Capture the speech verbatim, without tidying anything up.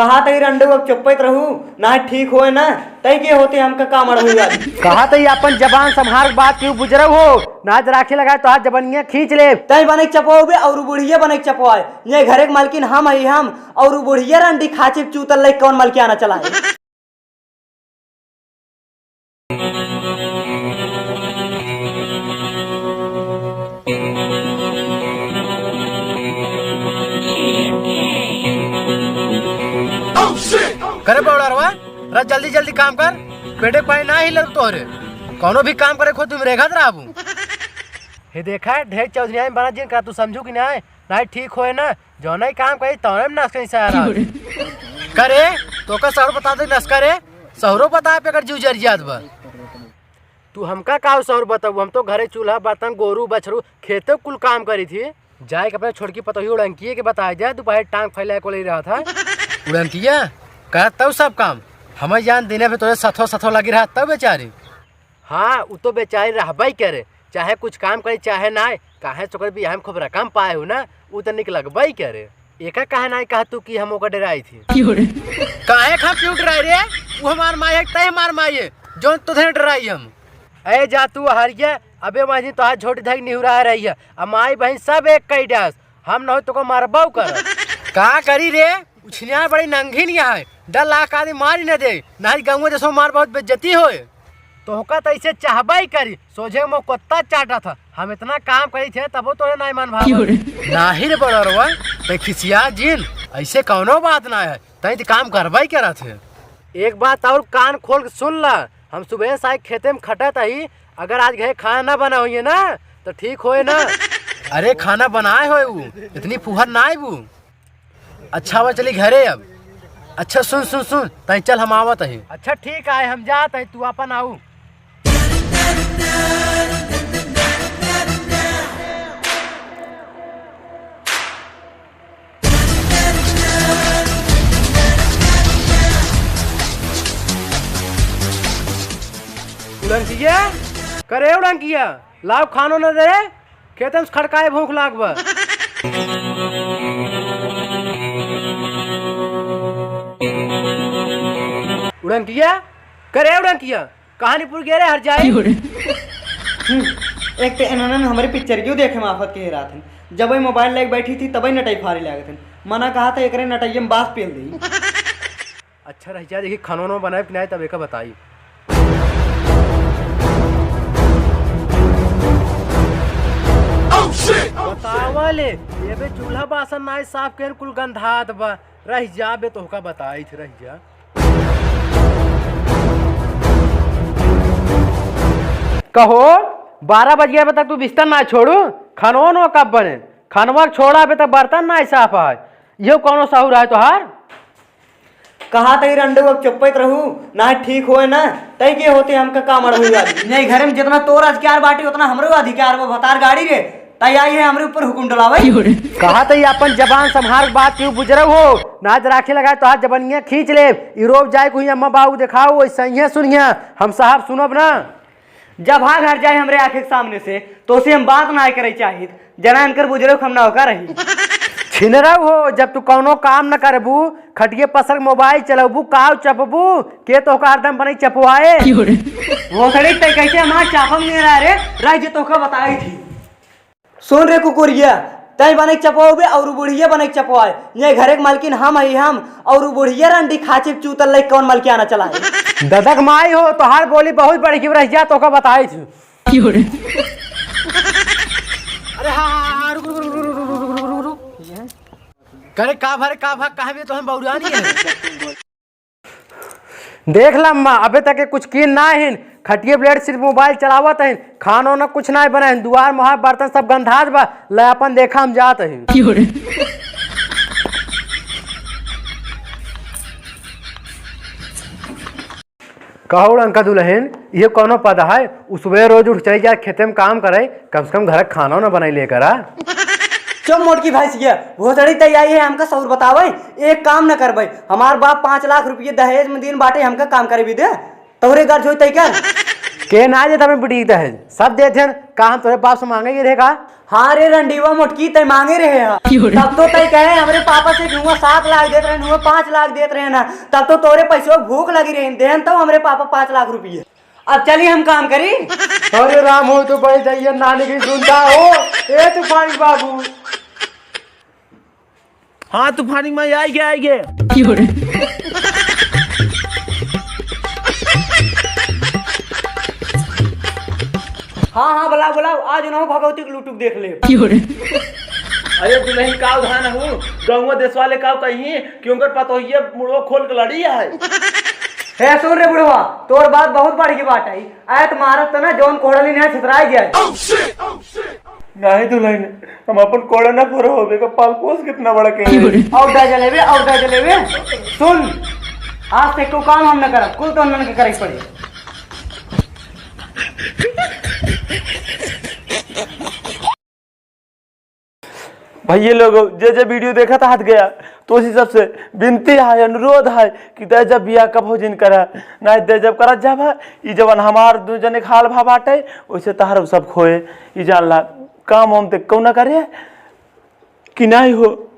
कहा तई रंडू, अब चुप्पैत रहू, ना ठीक होए ना, तई के होते हमका काम अड़हुआ। कहा तई अपन जबान संभार के बात क्यों बुजरऊ हो, ना राखी लगाए तोहार जबनिया खींच ले। तई बने चपवाबे और उ बुढ़िया बने चपवाए, ये घरे के मालकिन हम हई हम, और उ बुढ़िया रंडी खाची चूतल लई कौन मलकियाना चलाए। करे बौड़ारवा, रा जल्दी जल्दी काम कर, पेटे पानी ना हिलल तोहरे। कौनो भी काम करे खो तुम रेखत रहबू। हे देखा, ढेर चौधरी बना जिन का तू समझू कि नहीं? नहीं ठीक होए ना, जौन ही काम करी तौने में नस कहीं सारा। करे, तोका सहरो बता दे नस करे, सहरो बता पे अगर जीव जर जात बा। तू हमका का सहरो बताऊ, हम तो घरे चूल्हा बर्तन गोरू बछरू खेते कुल काम करी थी। जाए के अपने छोटकी पतोही उड़ंकिए के बताए जाए, दोपहर टांग फैलाए को ले रहा था। उड़ंकिया, करत तब सब काम, हमें जान दिने पे तोरे सथो सथो लगी रहा तब बेचारी। हाँ, उ तो बेचारी रहबे करे, चाहे कुछ काम करे चाहे नाय, काहे से ओकर बियाह में खूब रकम पाए हो ना, उ तो निक लगबे करे। एका काहे नाय कहा तू कि हम ओकर डराई थी? काहे खा क्यों डराई रे? उ हमार माई है, तय हमार माई है, जौन तुझे डराई हम। ए जा तू हरिया, अबे वहीं तोहार झोटी धई निहुरा रही है, आ माई बहन सब एक कई डास, हम न हो तो को मारबो कर। का करी रे? उछनिया बड़ी नंगी नहीं है, डर लाग का आदमी मारी न दे, नहीं गाँव जैसो मार बहुत बेइज्जती होए। तोहका तो ऐसे चाहबा ही करी, सोझे मो कुत्ता चाटा था। हम इतना काम करी थे, तबो तोरे नाई मान भाव। क्यों रे? नाही रे बड़रवा, ते खिसिया जिन, ऐसे कौनो बात ना है, तई तो काम करबा ही करा थे। एक बात और कान खोल के सुन ला, हम सुबह से आए खेते में खटत ही, अगर आज घर खाना ना बना होइए ना, तो ठीक होए ना। अरे खाना बनाए होए उ, इतनी फुहर ना आए वो। अच्छा, बा चली घरे अब। अच्छा, सुन, सुन, सुन, तई चल, हम आवत हई। अच्छा, ठीक आए, हम जात हई, तू अपन आऊ। उड़ंकिया, करे उड़ंकिया, लाओ खानो न दे। खेतन से खड़काए भूख लाग बा। उड़ंकिया, करे उड़ंकिया, कहानीपुर गे रे हर जाए। क्यों रे? हम्म, एक तो इन्होंने हमरे पिक्चर क्यों देखे में आफत के रात हैं। जब ये मोबाइल लेके बैठी थी, तब ही नटाई फारी लागत हैं। मना कहा था, एकरे नटाइये में बास पेल दी। अच्छा रह जा, देखी खानो वानो बनाए कि नाई, तब एका बताई। बतावा ले, ये बे चूल्हा बासन नाई साफ केन कुल गंधात बा। रह जा बे, तोहका बताई थे, रह जा। कहो, बारह बज गया, अबे तक तू बिस्तर ना छोड़ू? खानो वानो कब बने? खानवा छोड़ा, अबे तक बर्तन ना साफ है। यो कौनो सहूर है तोहार? कहा तई रंडू, अब चुप्पैत रहू, ना ठीक होए ना, तई के होते हमका काम अड़हुआ। नहीं, घर में जितना तोर अधिकार बाटी, उतना हमरो अधिकार बा, भतार गाड़ी रे, तई आई है हमरे ऊपर हुकुम डोलावे। कहा तई अपन जबान संभार के बात क्यों बुजरऊ हो, ना राखी लगाए तो हाथ जबनिया खींच ले, ई रोब जाए कोई अम्मा बाबू देखाओ, वैसे ही सुनिया, हम साहब सुनब ना। जब भाग हट जाए हमरे आँख के सामने से, तो उसे हम बात ना करे चाहित। जना इनकर बुजुर्ग हम ना होकर रही। छिनरऊ हो, जब तू कौनो काम न करबू, खटिये पसर मोबाइल चलबू, काव चपबू, के तोहका हरदम बनी चपवाए? भोसड़ी ते कैसे हमार चापम नहीं रहा रे, रह जे तोहका बताई थी। सुन रे कुकुरिया, तई बने चपवाबे और उ बुढ़िया बने चपवाए। ये घरे के मालकिन हम हई हम, और उ बुढ़िया रंडी खाची चूतल लई कौन मलकियाना चलाए। ददक माई हो, तोहार बोली बहुत बढ़ गई, रह जा, तोहका बताई थी। अरे हाँ, हाँ, हाँ, रुक, रुक, रुक। करे का भरे, का भाग, कहाँ भी तो हम बौरानी है। देख लम्मा, अबे तक के कुछ कीन ना हिन, खटिए ब्लेड सिर्फ मोबाइल चलावत हिन, खानो ना कुछ ना बना हिन, दुआर मोहार बर्तन सब गंधात बा, ले अपन देखा हम जात हिन। कहो उड़ंका दुलहिन, ये कौनो पद है? उ सुबह रोज उठ चली जाए खेते में काम करे, कम से कम घर का खाना ना बनाई लेकर आ। चुप मोटकी भैंसिया, भोसड़ी तई आई है हमका सौर बतावे, एक काम न करबे। हमार बाप पाँच लाख रुपये दहेज में दिन बाटे, हमका काम करे भी दे, तोहरे गर्ज होई तई का? के ना देत हमें बिटी दहेज? सब देत हन। का हम तोरे बाप से मांगे के रहे का? हाँ रे रंडीवा मोटकी, तै मांगे रहे हा। तब तो तै कहे हमरे पापा से कि हुआ सात लाख देत रहे, हुआ पाँच लाख देत रहे ना, तब तो तोरे पैसों की भूख लगी रही, देन तब हमरे पापा पाँच लाख रुपये। अब चली हम काम करी। अरे राम हो तो भाई जाइए नानी की सुनता हो। ए तूफानी बाबू। हाँ तूफानी माई आई गे, आई गे। हाँ हाँ बुलाओ बुलाओ, आज उन्हों भगवती के लुटुक देख ले। अरे दुल्हन का उधान हूँ, गौवा देश वाले का कहीं कि उनकर पतोहिया मुड़वा खोल के लड़ी है। हे सुन रे बुढ़वा, तोर बात बहुत बढ़ की बात आई। आए तो मारत तो ना जौन कोड़ली ने छितराई गया। नहीं दुल्हन, हम अपन कोड़ा ना फोड़ो होबे का पाल पोस कितना बड़ा के। और डा जलेबे, और डा जलेबे। सुन, आज से को काम हम न करब, कुल तो उन्हन के करे के पड़े। भैया लोग, जे जे वीडियो देखत हाथ गया, तो उसी सबसे विनती है, अनुरोध है कि दे जब बिया कब हो जिन करा, नहीं दे जब करत जाबा, ई जवन हमार दू जने खाल भा बाटे, वैसे तहर सब खोए, ई जान ला, काम हम ते कौन करे कि नहीं हो।